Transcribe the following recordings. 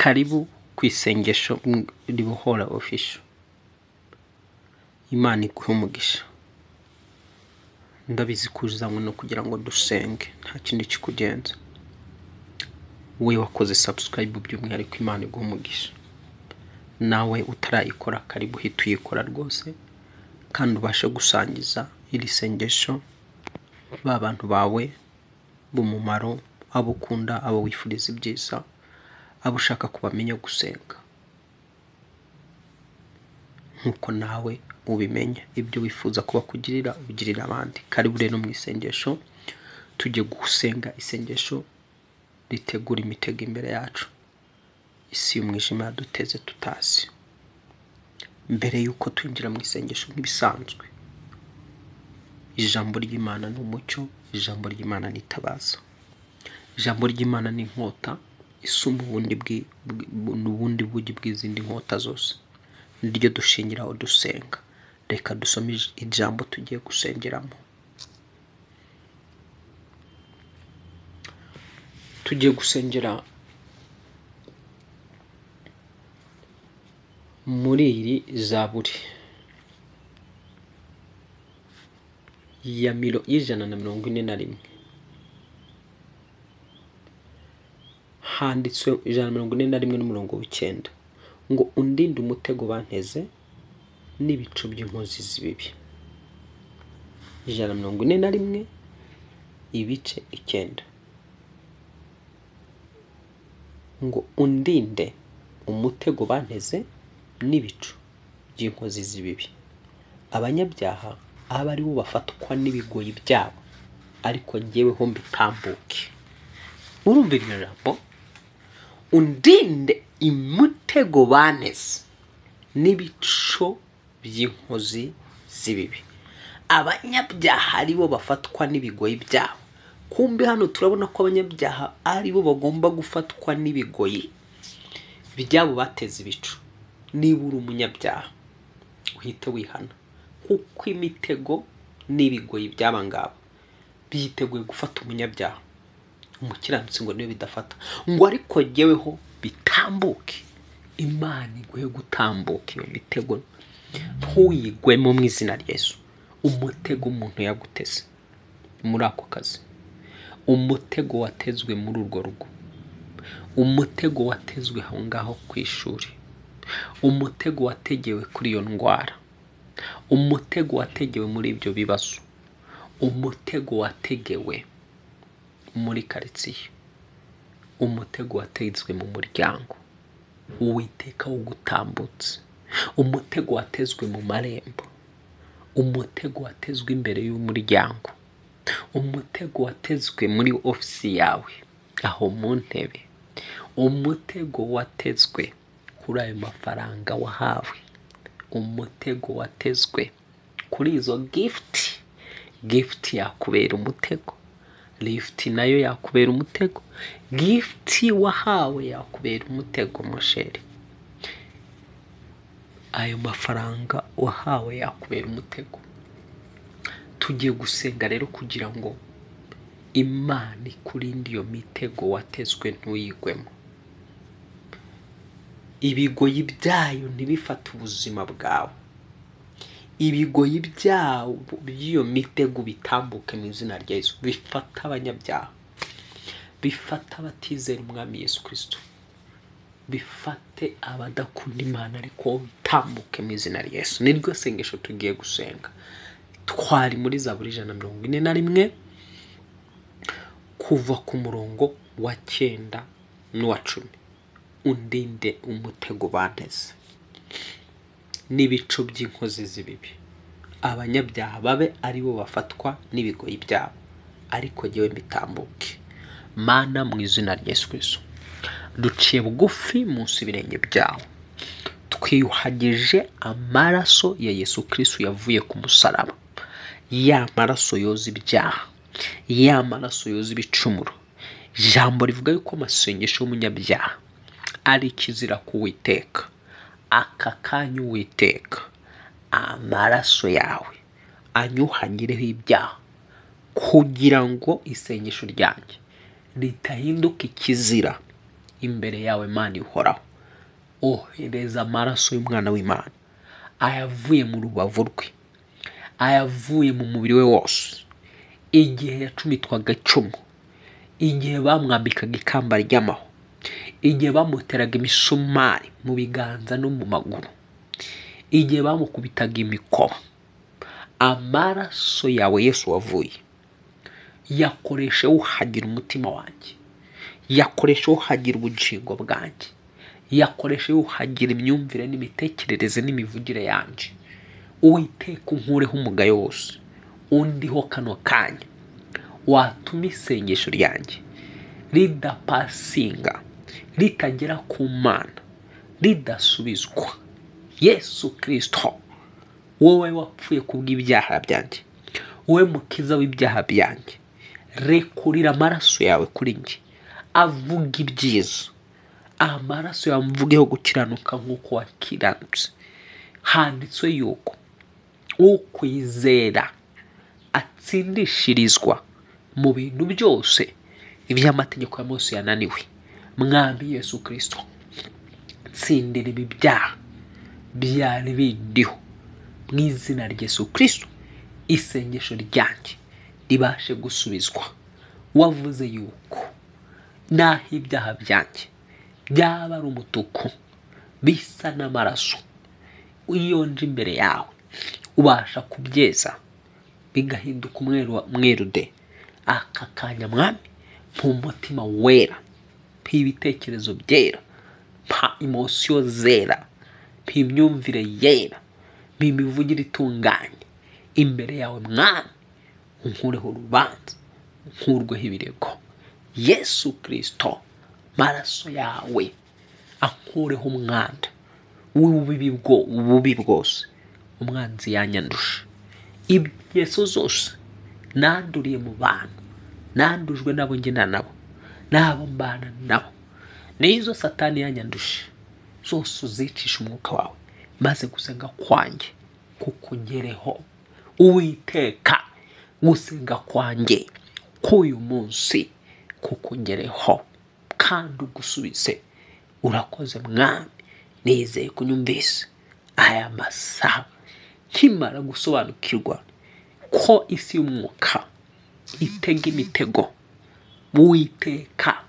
Karibu ku isengesho ribohora official. Imana iguhe umugisha. Ndabizi ko uzanywe no kugira ngo dusenge, nta kindi kikugenza. Wowe wakoze subscribe by'umwihariko, Imana iguhe umugisha. Nawe utarayikora, karibu uhite uyikora rwose, kandi ubashe gusangiza iri sengesho ba bantu bawe b'umumaro, abo ukunda, abo wifuriza ibyiza, abo ushaka kubamenya gusenga nk'uko nawe ubimenya. Ibyo wifuza ko bakugirira ubigirira abandi. Karibu rero mu isengesho, tujye gusenga isengesho ritegura imitego imbere yacu, isi y'umwijima yaduteze tutazi. Mbere y'uko twinjira mu isengesho nk'ibisanzwe, ijambo ry'Imana ni umucyo, ijambo ry'Imana ni itabaza, ijambo ry'Imana ni inkota isumba ubundi bugi bw'izindi nkota zose, niryo dushingiraho dusenga. Reka dusome ijambo tugiye gusengeramo. Tugiye gusengera muri iri zaburi ya 141. Handitswe 141 n'umurongo w'icyenda ngo undinde umutego banteze n'ibicu by'inkozi z'ibibi. 141 ibice 9 ngo undinde umutego banteze n'ibicu by'inkozi z'ibibi. Abanyabyaha aba ari bo bafatwa n'ibigoyi byabo, ariko njyeweho mbitambuke. Urumva iryo jambo? Undinde umutego banteze n'ibico by'inkozi z'ibibi. Abanyabyaha ari bo bafatwa n'ibigoyi byabo. Kumbe hano turabona ko abanyabyaha ari bo bagomba gufatwa n'ibigoyi byabo bateze ibicu. Niba uri umunyabyaha uhite wihana, kuko imitego n'ibigoyi by'aba ngaba byiteguye gufata umunyabyaha. Umukiranutsi ngo niwe bidafata, ngo ariko jyeweho bitambuke. Imana iguhe gutambuka iyo mitego, ntuyigwemo mu izina rya Yesu. Umutego umuntu yaguteze muri ako kazi, umutego watezwe muri urwo rugo, umutego watezwe aho ngaho ku ishuri, umutego wategewe kuri iyo ndwara, umutego wategewe muri ibyo bibazo, umutego wategewe muri karitsiye, umutego watezwe mu muryango, Uwiteka wugutambutse, umutego watezwe mu marembo, umutego watezwe imbere y'umuryango, umutego watezwe muri ofisi yawe aho mu ntebe, umutego watezwe kuri ayo mafaranga wahawe, umutego watezwe kuri izo gifuti. Gifuti yakubera umutego, lifuti nayo yakubera umutego, gifuti wahawe yakubera umutego musheri. Ayo mafaranga wahawe yakubera umutego. Tugiye gusenga rero kugira ngo Imana ikurinde iyo mitego watezwe ntuyigwemo. Ibigoyi byayo ntibifate ubuzima bwawe. Ibigoyi byabo by'iyo mitego bitambuke mu izina rya Yesu. Bifata abanyabyaha, bifata abatizera umwami Yesu Kristo, bifate abadakunda Imana, ariko bitambuke mu izina rya Yesu. Niryo sengesho tugiye gusenga. Twari muri zaburi 141 kuva ku murongo wa 9 n'uwa 10. Undinde umutego banteze n'ibicu by'inkozi z'ibibi. Abanyabyaha babe ari bo bafatwa n'ibigoyi byabo, ariko jyewe mbitambuke. Mana, mu izina rya Yesu Kristo, duciye bugufi munsi y'ibirenge byawe, twiyuhagije amaraso ya Yesu Kristo yavuye ku musaraba, ya maraso yoza ibyaha, ya maraso yoza ibicumuro. Ijambo rivuga yuko amasengesho y'umunyabyaha ari ikizira ku Uwiteka. Aka kanya Uwiteka, amaraso yawe anyuhagireho ibyaha, kugira ngo isengesho ryanjye ritahinduka ikizira Imbere yawe Mana ihoraho, ohereza amaraso y'umwana w'Imana, ayavuye mu rubavu rwe, ayavuye mu mubiri we wose, igihe yacumitwaga icumu, igihe bamwambikaga ikamba ry'amahwa, igihe bamuteraga imisumari mu biganza no mu maguru, igihe bamukubitaga imikoba, amaraso yawe Yesu wavuye yakoresha wuhagira umutima wanjye, yakoresha wuhagira ubugingo bwanjye, yakoresha wuhagira imyumvire n'imitekerereze n'imivugire yanjye. Uwiteka unkureho umugayo wose undiho kano kanya, watuma isengesho ryanjye ridapasinga, ritagera ku Mana, ridasubizwa. Yesu Kristo, wowe wapfuye kubw'ibyaha byanjye, wowe mukiza w'ibyaha byanjye, rekurira amaraso yawe kuri njye avuga ibyiza, amaraso yawe mvugeho gukiranuka nk'uko wakiranutse. Handitswe yuko ukwizera atsindishirizwa mu bintu byose iby'amategeko ya Mose yananiwe. Mwami Yesu Kristo, tsindira ibi byaha byari bindiho mu izina rya Yesu Kristo, isengesho ryanjye ribashe gusubizwa. Wavuze yuko naho ibyaha byanjye byaba ari umutuku bisa n'amaraso, iyo nje imbere yawe ubasha kubyeza bigahinduka umweru de. Aka kanya Mwami, mpa umutima wera, mpa ibitekerezo byera, mpa emosiyo zera, mpa imyumvire yera, mpa imivugire itunganye imbere yawe Mwami, unkureho urubanza, nkurweho ibirego. Yesu Kristo, maraso yawe ankureho umwanda w'ububi bwose umwanzi yanyanduje, ingeso zose nanduriye mu bantu, nandujwe nabo ngena nabo, nabo mbana nabo, nizo Satani yanyanduje zose, uzicisha umwuka wawe, maze gusenga kwanjye kukugereho. Uwiteka, gusenga kwanjye k'uyu munsi kukugereho kandi ugusubize. Urakoze Mwami, nizeye kunyumvise aya masaha nkimara gusobanukirwa ko isi y'umwuka itega imitego. Uwiteka,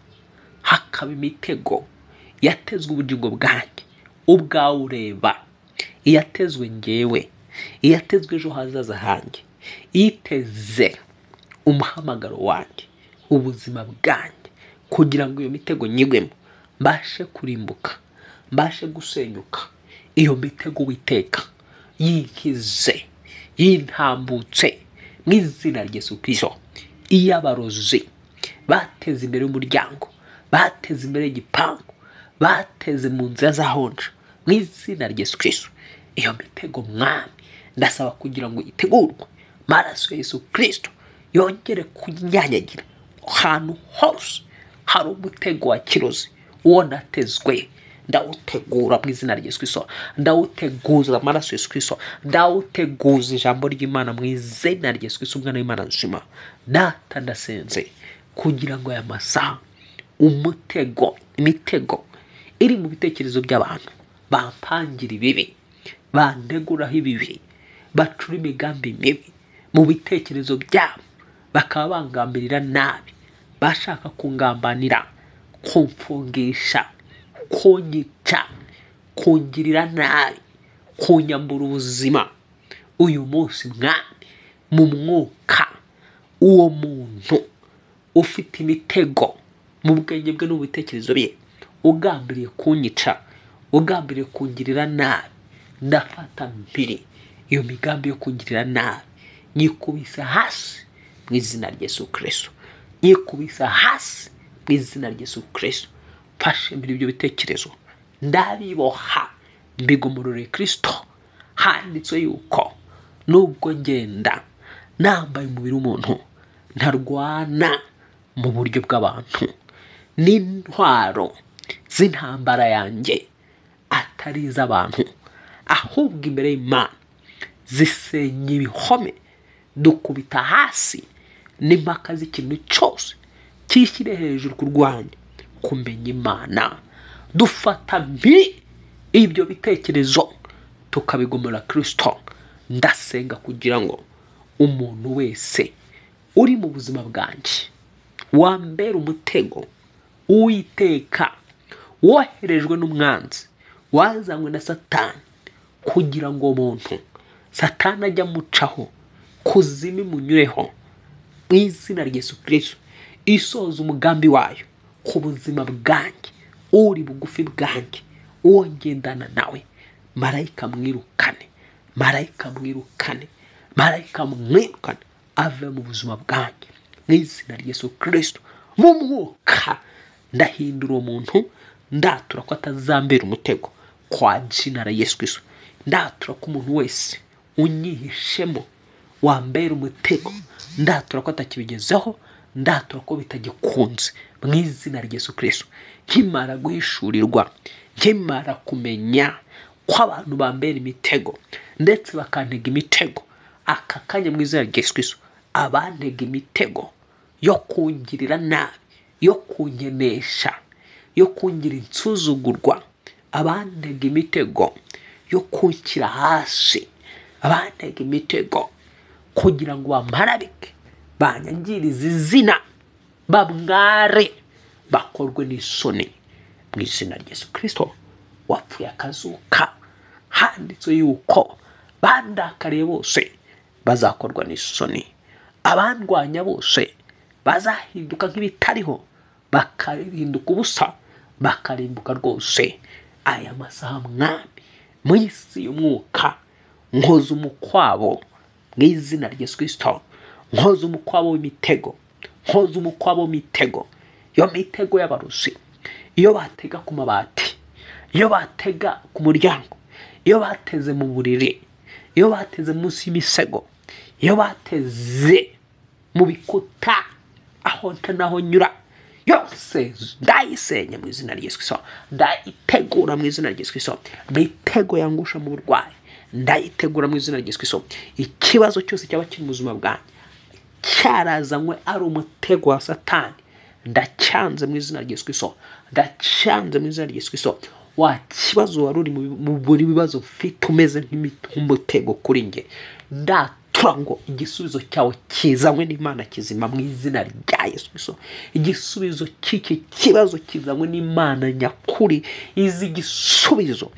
hakaba imitego yatezwe ubugingo bwanjye ubwawe ureba, iyatezwe ngewe, iyatezwe ejo hazaza hanjye, iteze umuhamagaro wanjye, ubuzima bwanjye, kugira ngo iyo mitego nyigwemo mbashe kurimbuka, mbashe gusenyuka. Iyo mitego Uwiteka yikize, yintambutse mu izina rya Yesu Kristo. Iy'abarozi bateze imbere y'umuryango, bateze imbere y'igipangu, bateze mu nzira z'ahonje, mu izina rya Yesu Kristo, iyo mitego Mwami ndasaba kugira ngo itegurwe, maraso ya Yesu Kristo yongere kunyanyagira ahantu hose hari umutego wa kirozi. Uwo natezwe ndawutegura mu izina rya Yesu Kristo, ndawuteguza amaraso ya Yesu Kristo, ndawuteguza ijambo ry'Imana mu izina rya Yesu Kristo, umwana w'Imana nzima. Data, ndasenze kugira ngo aya masaha umutego, imitego iri mu bitekerezo by'abantu bampangira ibibi, banteguraho ibibi, bacura imigambi mibi mu bitekerezo byabo, bakaba bangambirira nabi, bashaka kungambanira, kumfungisha, kunyica, kungirira nabi, kunyambura ubuzima. Uyu munsi Mwami, mu mwuka, uwo muntu ufite imitego mu bwenge bwe no mu bitekerezo bye, ugambiriye kunyica, ugambiriye kungirira nabi, ndafata mpiri iyo migambi yo kungirira nabi, nyikubise hasi mu izina rya Yesu Kristo, nyikubise hasi mu izina rya Yesu Kristo. Mfashe mbere ibyo bitekerezo, ndabiboha mbigomororeye Kristo. Handitswe yuko nubwo ngenda nambaye umubiri w'umuntu, ntarwana mu buryo bw'abantu, n'intwaro z'intambara yanjye atari iz'abantu, ahubwo imbere y'Imana zisenya ibihome, dukubita hasi n'impaka z'ikintu cyose cyishyire hejuru kurwanya kumenya Imana. Dufata mbi ibyo bitekerezo tukabigomera Kristo. Ndasenga kugira ngo umuntu wese uri mu buzima bwanjye wambera umutego, Uwiteka woherejwe n'umwanzi wazanywe na Satani kugira ngo umuntu Satani ajye amucaho, kuzimu imunyureho, mu izina rya Yesu Kristo isoza umugambi wayo ku buzima bwanjye, uri bugufi bwanjye, uwo ngendana nawe, marayika mwirukane, marayika mwirukane, marayika mwirukane ave mu buzima bwanjye mu izina rya Yesu Kristo. Mu mwuka ndahindura uwo muntu, ndatura ko atazambera umutego kwa jina la Yesu Kristo. Ndatura ko umuntu wese unyihishemo wambera umutego, ndatura ko atakibigezeho, ndatura ko bitagikunze mu izina rya Yesu Kristo. Nkimara guhishurirwa, nkimara kumenya ko abantu bambera imitego ndetse bakantega imitego, aka kanya mu izina rya Yesu Kristo abantega imitego yo kungirira nabi, yo kunkenesha, yo kungira insuzugurwa, abantega imitego yo kunshyira hasi, abantega imitego kugira ngo bamparabike, banyangirize izina, bamware, bakorwe n'isoni mu izina rya Yesu Kristo wapfuye akazuka. Handitswe yuko bandakariye bose bazakorwa n'isoni, abandwanya bose bazahinduka nk'ibitariho, bakahinduka ubusa, bakarimbuka rwose. Aya masaha Mwami, mu isi y'umwuka nkoza umukwabo mu izina rya Yesu Kristo, nkoza umukwabo w'imitego, nkoza umukwabo w'imitego, iyo mitego y'abarusi, iyo batega ku mabati, iyo batega ku muryango, iyo bateze mu buriri, iyo bateze munsi y'imisego, iyo bateze mu bikuta, aho nta naho nyura, yose ndayisenya mu izina rya Yesu Kristo, ndayitegura mu izina rya Yesu Kristo. Imitego yangusha mu burwayi ndayitegura mu izina rya Yesu Kristo. Ikibazo cyose cyaba kiri mu buzima bwanjye cyarazanywe ari umutego wa Satani, ndacyanze mu izina rya Yesu Kristo, ndacyanze mu izina rya Yesu Kristo. Wa kibazo wari uri mu buri bibazo ufite umeze nk'umutego kuri njye, ndatura ngo igisubizo cyawe kizanywe n'Imana kizima mu izina rya Yesu Kristo. Igisubizo cy'iki kibazo kizanywe n'Imana nyakuri, izi igisubizo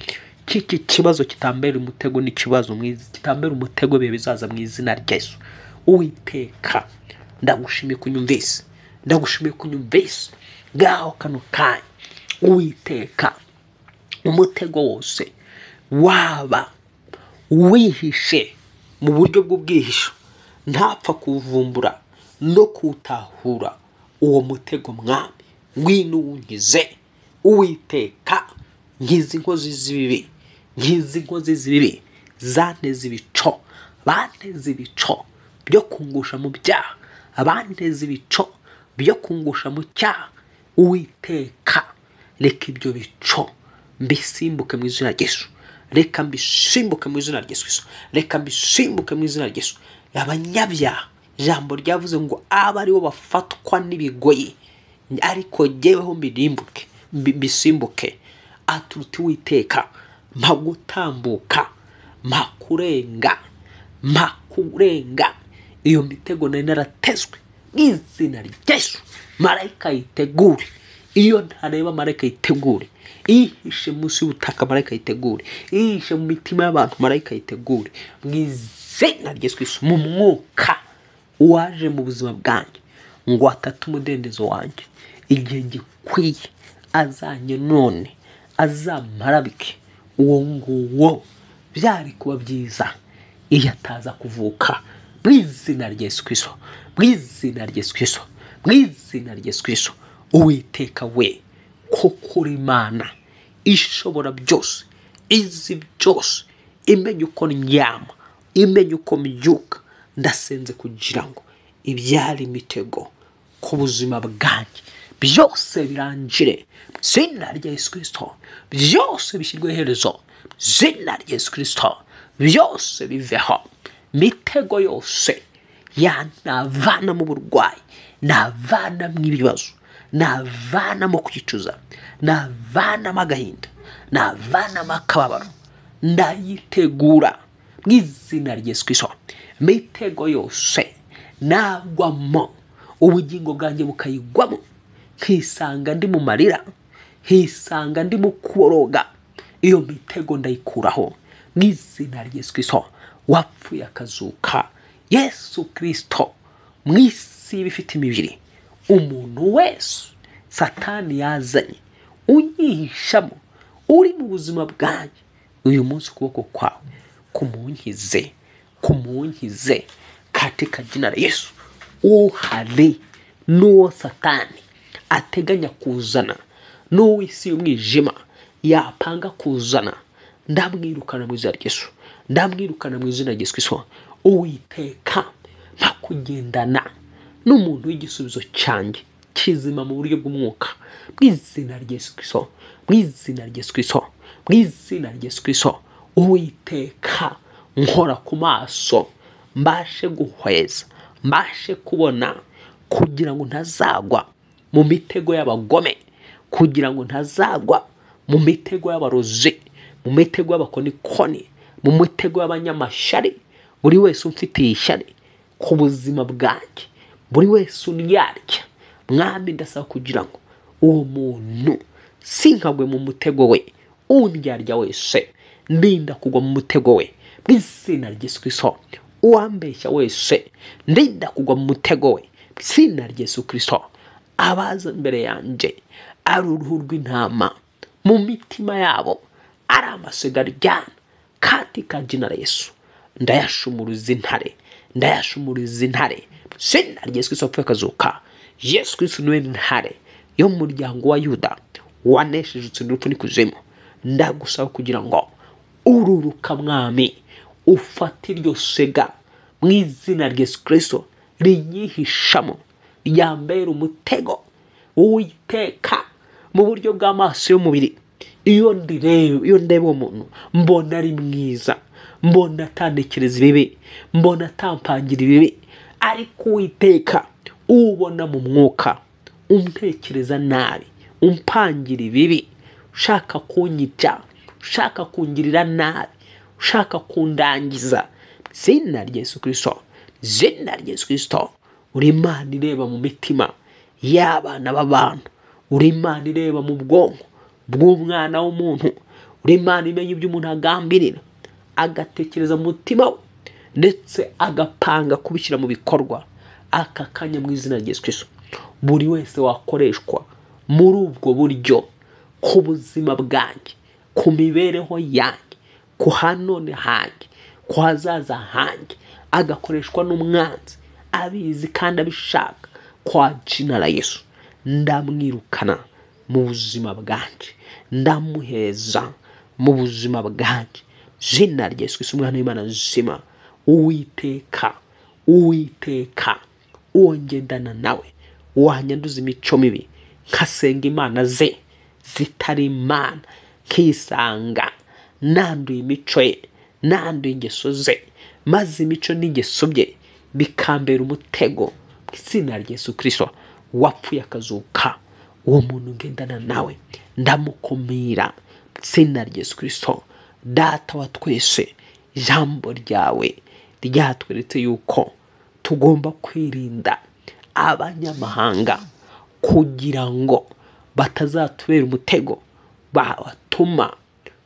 cy'iki kibazo kitambera umutego n'ikibazo kitambera umutego bihe bizaza mu izina rya Yesu. Uwiteka ndagushimiye kunyumvise, ndagushimiye kunyumvise ngaho kano kanya. Uwiteka umutego wose waba wihishe mu buryo bw'ubwihisho ntapfa kuwuvumbura no kuwutahura, uwo mutego Mwami ngwino uwunkize. Uwiteka nkiza inkozi z'ibibi, nkiza inkozi z'ibibi zanteze ibico, banteze ibico byo kungusha mu byaha, abanteze ibico byo kungusha mu cyaha. Uwiteka reka ibyo bico mbisimbuke mu izina rya Yesu, reka mbisimbuke mu izina rya Yesu Kristo, reka mbisimbuke mu izina rya Yesu. Abanyabyaha, ijambo ryavuze ngo aba aribo bafatwa n'ibigoyi, ariko jyeweho mbirimbuke, mbisimbuke. Aturuti Uwiteka mpa gutambuka, mpa kurenga, mpa kurenga iyo mitego nari naratezwe mu izina rya Yesu. Marayika yitegure, iyo ntareba marayika yitegure, ihishe munsi y'ubutaka marayika yitegure, ihishe mu mitima y'abantu marayika yitegure mu izina rya Yesu Kristo. Mu mwuka waje mu buzima bwanjye ngo atate umudendezo wanjye, igihe gikwiye azanye none azamarabike uwo nguwo. Byari kuba byiza iyo ataza kuvuka mu izina rya Yesu Kristo, mu izina rya Yesu Kristo, mu izina rya Yesu Kristo. Uwiteka we, kuko uri Imana ishobora byose, izi byose, imenya uko ndyama, imenya uko mbyuka, ndasenze kugira ngo ibyari imitego ku buzima bwanjye byose birangire mu izina rya Yesu Kristo, byose bishyirwe iherezo mu izina rya Yesu Kristo, byose biveho. Mitego yose yanavana mu burwayi, navana mu ibibazo, Navanamo kwicuza, navanamo agahinda, navanamo akababaro, ndayitegura mu izina rya Yesu Kristo. Imitego yose nagwamo, ubugingo bwanjye bukayigwamo, nkisanga ndi mu marira, nkisanga ndi mu kuboroga, iyo mitego ndayikuraho mu izina rya Yesu Kristo wapfuye akazuka. Yesu Kristo mu isi y'ibifite imibiri, umuntu wese Satani yazanye unyihishamo uri mu buzima bwanjye, uyu munsi ukuboko kwawe kumunkize, kumunkize katika jina la Yesu. Uhari n'uwo Satani ateganya kuzana, n'uw'isi y'umwijima yapanga kuzana, ndamwirukana mu izina rya Yesu, ndamwirukana mu izina rya Yesu Kristo. Uwiteka mpa kugendana n'umuntu w'igisubizo cyanjye kizima mu buryo bw'umwuka, mu izina rya Yesu Kristo, mu izina rya Yesu Kristo, mu izina rya Yesu Kristo. Uwiteka nkora ku maso, mbashe guhweza, mbashe kubona, kugira ngo ntazagwa mu mitego y'abagome, kugira ngo ntazagwa mu mitego y'abarozi, mu mitego y'abakonikoni, mu mitego y'abanyamashyari. Buri wese umfitiye ishyari ku buzima bwanjye, buri wese undyarya, Mwami ndasaba kugira ngo uwo muntu sinkagwe mu mutego we. Undyarya wese ndinda kugwa mu mutego we mu izina rya Yesu Kristo. Uwambeshya wese ndinda kugwa mu mutego we mu izina rya Yesu Kristo. Abaza imbere yanjye ari uruhu rw'intama, mu mitima yabo ari amasega aryana, katika jina la Yesu ndayashumuriza intare, ndayashumuriza intare mu izina rya Yesu Kristo wapfuye akazuka. Yesu Kristo niwe ntare yo mu muryango wa Yuda, wanesheje utsinda urupfu n'ikuzimu. Ndagusaba kugira ngo ururuka Mwami, ufate iryo sega mu izina rya Yesu Kristo rinyihishamo, ryambera umutego. Uwiteka mu buryo bw'amaso y'umubiri, iyo ndireba, iyo ndeba uwo muntu mbona ari mwiza, mbona atantekereza ibibi, mbona atampangira ibibi, ariko Uwiteka ubona mu mwuka untekereza nabi, umpangira ibibi, ushaka kunyica, ushaka kungirira nabi, ushaka kundangiza, izina rya Yesu Kristo, izina rya Yesu Kristo. Uri Imana ireba mu mitima y'abana b'abantu, uri Imana ireba mu bwonko bw'umwana w'umuntu, uri Imana imenya ibyo umuntu agambirira, agatekereza mu mutima we, ndetse agapanga kubishyira mu bikorwa. Aka kanya mu izina rya Yesu Kristo, buri wese wakoreshwa muri ubwo buryo ku buzima bwanjye, ku mibereho yanjye, ku hanone hanjye, ku hazaza hanjye, agakoreshwa n'umwanzi abizi kandi abishaka, kwa jina la Yesu ndamwirukana mu buzima bwanjye, ndamuheza mu buzima bwanjye, zina rya Yesu Kristo umwana w'Imana nzima. Uwiteka, Uwiteka uwo ngendana nawe wanyanduza imico mibi, nkasenga imana ze zitari imana, nkisanga nanduye imico ye, nanduye ingeso ze, maze imico n'ingeso bye bikambera umutego. Mu izina rya Yesu Kristo wapfuye akazuka, uwo muntu ngendana nawe ndamukumira mu izina rya Yesu Kristo. Data wa twese, ijambo ryawe ryatweretse yuko tugomba kwirinda abanyamahanga kugira ngo batazatubera umutego, batuma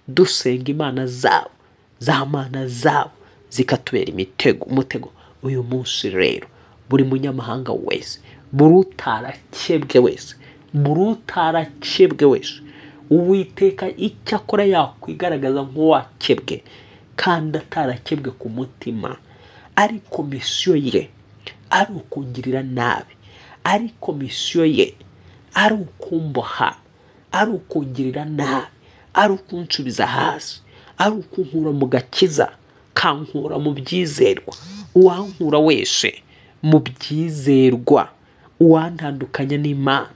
dusenga imana zabo, za mana zabo zikatubera imitego, umutego. Uyu munsi rero buri munyamahanga wese, buri utarakebwe wese, buri utarakebwe wese, Uwiteka icyo akora yakwigaragaza nk'uwakebwe kandi atarakebwe ku mutima, ariko misiyo ye ari ukungirira nabi, ariko misiyo ye ari ukumboha, ari ukungirira nabi, ari ukunsubiza hasi, ari ukunkura mu gakiza, kankura mu byizerwa. Uwankura wese mu byizerwa, uwantandukanya n'Imana,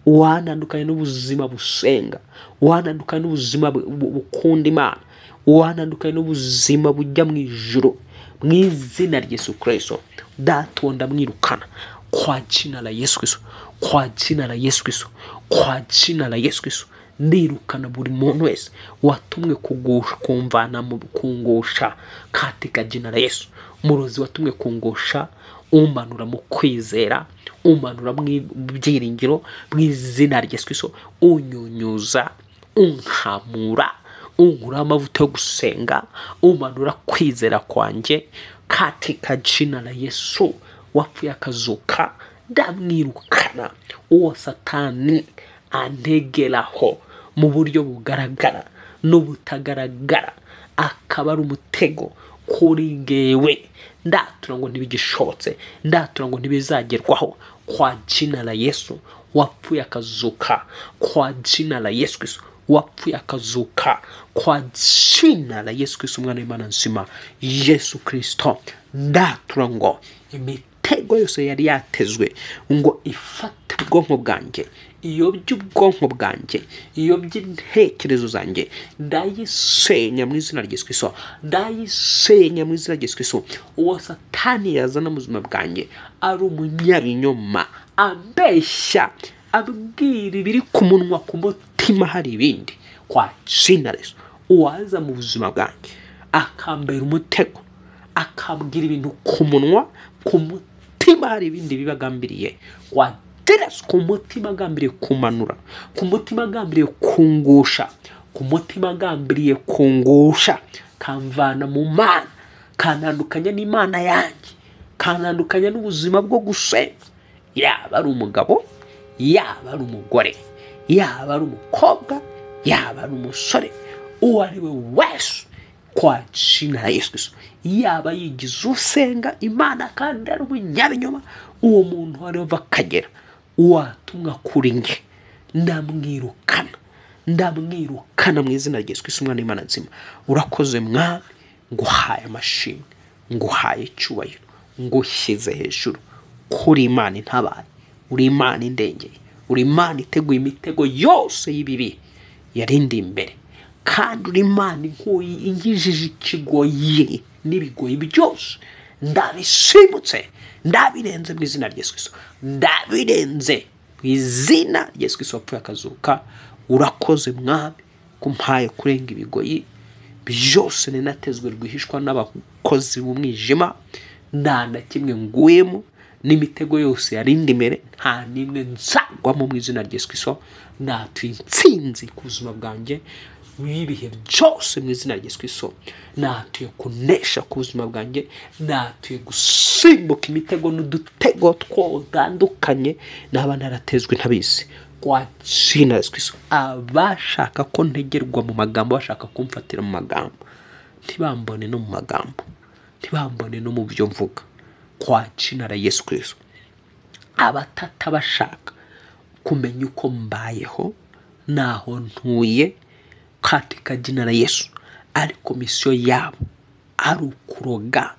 uwantandukanya n'ubuzima busenga, uwantandukanya n'ubuzima bukunda Imana, uwantandukanya n'ubuzima bujya mu ijuru, mu izina rya Yesu Kristo, Data uwo ndamwirukana Kwa jina la Yesu Kristo, kwa jina la Yesu Kristo, kwa jina la Yesu Kristo, ndirukana buri muntu wese watumwe kugusha, kumvana mu kungusha katika jina la Yesu. Umurozi watumwe kungusha, umanura mu kwizera, umanura mu byiringiro, mu izina rya Yesu Kristo, unyunyuza, unkamura, unkura amavuta yo gusenga, umanura kwizera kwanjye katika jina la Yesu wapfuye akazuka, ndamwirukana. Uwo Satani antegeraho mu buryo bugaragara n'ubutagaragara, akaba ari umutego kuri ngewe, ndatura ngo ntibigishobotse, ndatura ngo ntibizagerwaho kwa jina la Yesu wapfuye akazuka, kwa jina la Yesu Kristo wapfuye akazuka, kwa jina la Yesu Kristo umwana w'Imana nzima Yesu Kristo, ndatura ngo imitego yose yari yatezwe ngo ifate ubwonko bwanjye, iyobye ubwonko bwanjye, iyobye intekerezo zanjye, ndayisenya mu izina rya Yesu Kristo, ndayisenya mu izina rya Yesu Kristo. Uwo Satani yazana mu buzima bwanjye ari umunyabinyoma, ambeshya, abwira ibiri ku munwa, ku mutima hari ibindi, kwa jina la Yesu. Uwaza mu buzima bwanjye akambera umutego, akambwira ibintu ku munwa, ku mutima hari ibindi bibagambiriye, kwa jina la Yesu, ku mutima agambiriye kumanura, ku mutima agambiriye kungusha, ku mutima agambiriye kungusha, kamvana mu Mana, kantandukanya n'Imana yanjye, kantandukanya n'ubuzima bwo gusenga, yaba ari umugabo, yaba ari umugore, yaba ari umukobwa, yaba ari umusore, uwo ari we wese, kwa jina la Yesu Kristo, yaba yigize usenga Imana kandi ari umunyabinyoma, uwo muntu ari ava akagera, watumwa kuri nge, ndamwirukana, ndamwirukana mu izina rya Yesu Kristo umwana w'Imana nzima. Urakoze Mwami, nguhaye amashimwe, nguhaye icyubahiro, ngushyize hejuru kuri Imana intabaye, uri Imana indengeye, uri Imana iteguye imitego yose y'ibibi yarindi imbere, kandi uri Imana inkuye inkijije ikigoyi n'ibigoyi byose, ndabisimbutse, ndabirenze mu izina rya Yesu Kristo, ndabirenze mu izina rya Yesu Kristo wapfuye akazuka. Urakoze Mwami kumpaye kurenga ibigoyi byose ninatezwe rwihishwa n'abakozi b'umwijima, nta na kimwe nguyemo, n'imitego yose yarindi imbere nta n'imwe nzagwamo mu izina rya Yesu Kristo. Natuye intsinzi ku buzima bwanjye w'ibihe byose mu izina rya Yesu Kristo, natuye kunesha ku buzima bwanjye, natuye gusimbuka imitego n'udutego twotandukanye naba naratezwe ntabizi, kwa jina la Yesu Kristo. Abashaka ko ntegerwa mu magambo, bashaka kumfatira mu magambo, ntibambone no mu magambo, ntibambone no mu byo mvuga, kwa jina la Yesu Kristo. Abatata bashaka kumenya uko mbayeho naho ntuye katika jina la Yesu, ariko misiyo yabo ari ukuroga,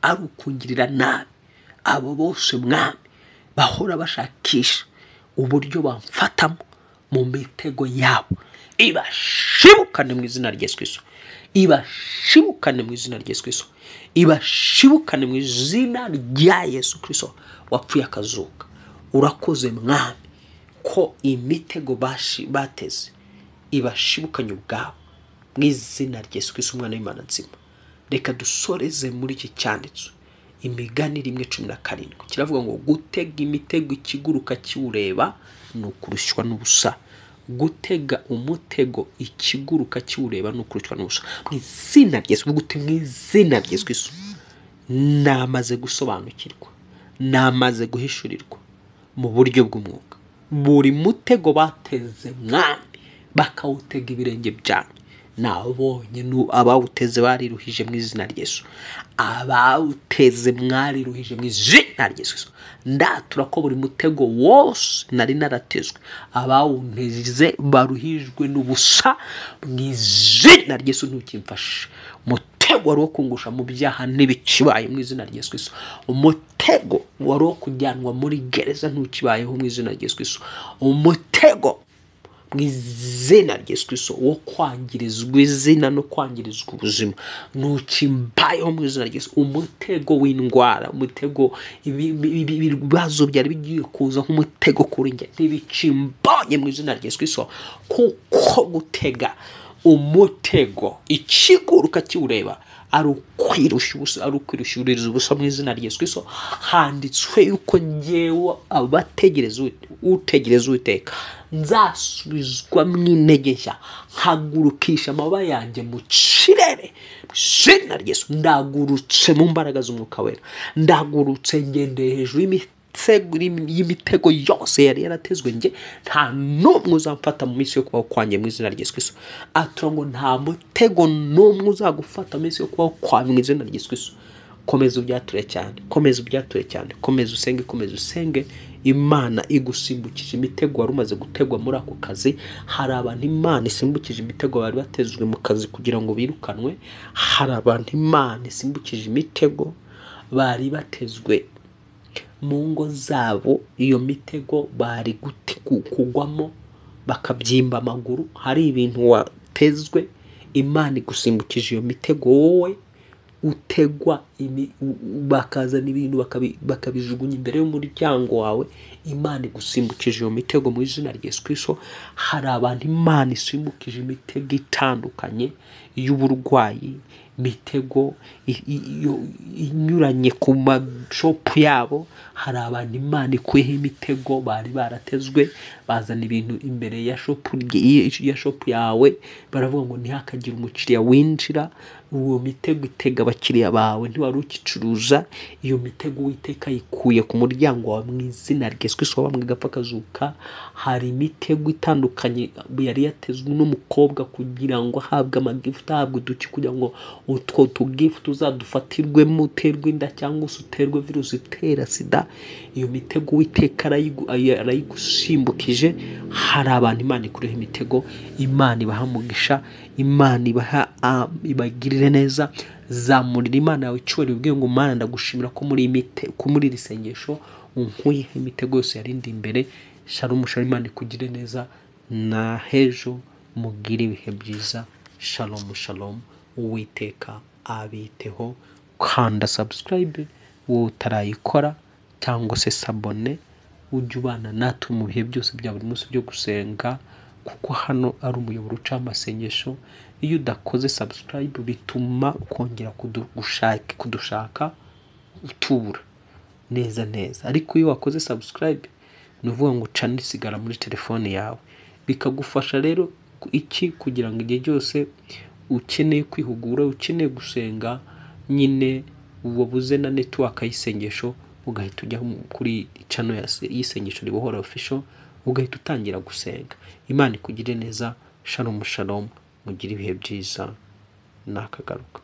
ari ukungirira nabi, abo bose Mwami bahora bashakisha uburyo bamfatamo mu mitego yabo, ibashibukane mu izina rya Yesu Kristo, ibashibukane mu izina rya Yesu Kristo, ibashibukane mu izina rya Yesu Kristo wapfuye akazuka. Urakoze Mwami ko imitego bateze ibashibukanye ubwabo mu izina rya Yesu Kristo umwana w'Imana nzima. Reka dusoreze muri iki cyanditswe Imigani 1:17 kiravuga ngo gutega imitego ikiguruka kiwureba ni ukurushywa n'ubusa, gutega umutego ikiguruka kiwureba ni ukurushywa n'ubusa. Mu izina rya Yesu, mu izina rya Yesu Kristo, namaze gusobanukirwa, namaze guhishurirwa mu buryo bw'umwuka buri mutego bateze Mwami bakawutega ibirenge byanyu, nabonye abawuteze bariruhije mu izina rya Yesu, abawuteze mwariruhije mu izina rya Yesu. Ndatura ko buri mutego wose nari naratezwe, abawunteze baruhijwe n'ubusa mu izina rya Yesu. Ntukimfashe umutego wari wo kungusha mu byaha ntibikibaye mu izina rya Yesu Kristo, umutego wari wo kujyanwa muri gereza ntukibayeho mu izina rya Yesu Kristo, umutego mu izina rya Yesu Kristo, wo kwangirizwa izina no kwangirizwa ubuzima ntukimbayeho mu izina rya Yesu. Umutego w'indwara, umutego ibibazo byari bigiye kuza nk'umutego kuri njye ntibikimbonye mu izina rya Yesu Kristo, kuko gutega umutego ikiguruka kiwureba ari ukwirusha ubusa, ari ukwirushiriza ubusa mu izina rya Yesu Kristo. Handitswe yuko njyewe abategereza utegereza Uwiteka nzasubizwa mu intege nshya, nkagurukisha amababa yanjye mu kirere mu izina rya Yesu. Ndagurutse mu mbaraga z'Umwuka Wera, ndagurutse ngendeye hejuru y'imitego yose yari yaratezwe njye, nta n'umwe uzamfata mu minsi yo kubaho kwanjye mu izina rya Yesu Kristo. Atura ngo nta mutego n'umwe uzagufata mu minsi yo kubaho kwawe mu izina rya Yesu Kristo. Komeza ubyature cyane, komeza ubyature cyane, komeza usenge, komeza usenge. Imana igusimbukije imitego wari umaze gutegwa muri ako kazi. Hari abantu Imana isimbukije imitego bari batezwe mu kazi kugira ngo birukanwe. Hari abantu Imana isimbukije imitego bari batezwe mu ngo zabo, iyo mitego bari kugwamo bakabyimba amaguru. Hari ibintu watezwe, Imana igusimbukije iyo mitego, wowe utegwa bakazana ibintu bakabijugunya imbere y'umuryango wawe. Imana igusimbukije iyo mitego mu izina rya Yesu Kristo. Hari abantu Imana isimbukije imitego itandukanye y'uburwayi, imitego inyuranye ku mashopu yabo. Hari abantu Imana ikuyeho imitego bari baratezwe, bazana ibintu imbere ya shopu yawe, baravuga ngo ntihakagire umukiriya winjira. Uwo mitego itega abakiriya bawe, ntiwari ukicuruza. Iyo mitego Uwiteka ayikuye ku muryango wawe mu izina rya Yesu Kristo, wabambwe agapfa akazuka. Hari imitego itandukanye yari yatezwe n'umukobwa kugira ngo ahabwe amagifuti, ahabwe uduki, kugira ngo utwo tugifuti uzadufatirwemo uterwe inda cyangwa se uterwe virusi itera sida. Iyo mitego Uwiteka arayigusimbukije. Hari abantu Imana ikureho imitego, Imana ibaha umugisha, Imana ibagirire neza. Zamurira Imana yawe icyubahiro, ubwire ngo Mana ndagushimira ko muri iri sengesho unkuyeho imitego yose yarindi imbere. Shalom, shalom, Imana ikugire neza, na hejo mugire ibihe byiza. Shalom, shalom, Uwiteka abiteho. Kanda subscribe wowe utarayikora cyangwa se sabone, ujye ubana natwe mu bihe byose bya buri munsi byo gusenga, kuko hano ari umuyoboro uca amasengesho. Iyo udakoze subscribe bituma ukongera kudushaka utubura neza neza, ariko iyo wakoze subscribe ni ukuvuga ngo ucane isigara muri telefone yawe, bikagufasha rero iki kugira ngo igihe cyose ukeneye kwihugura, ukeneye gusenga nyine wabuze na network y'isengesho, ugahita ujya kuri channel y'isengesho ribohora official, ugahita utangira gusenga. Imana ikugire neza. Shalom, shalom, mugire ibihe byiza, nakagaruka.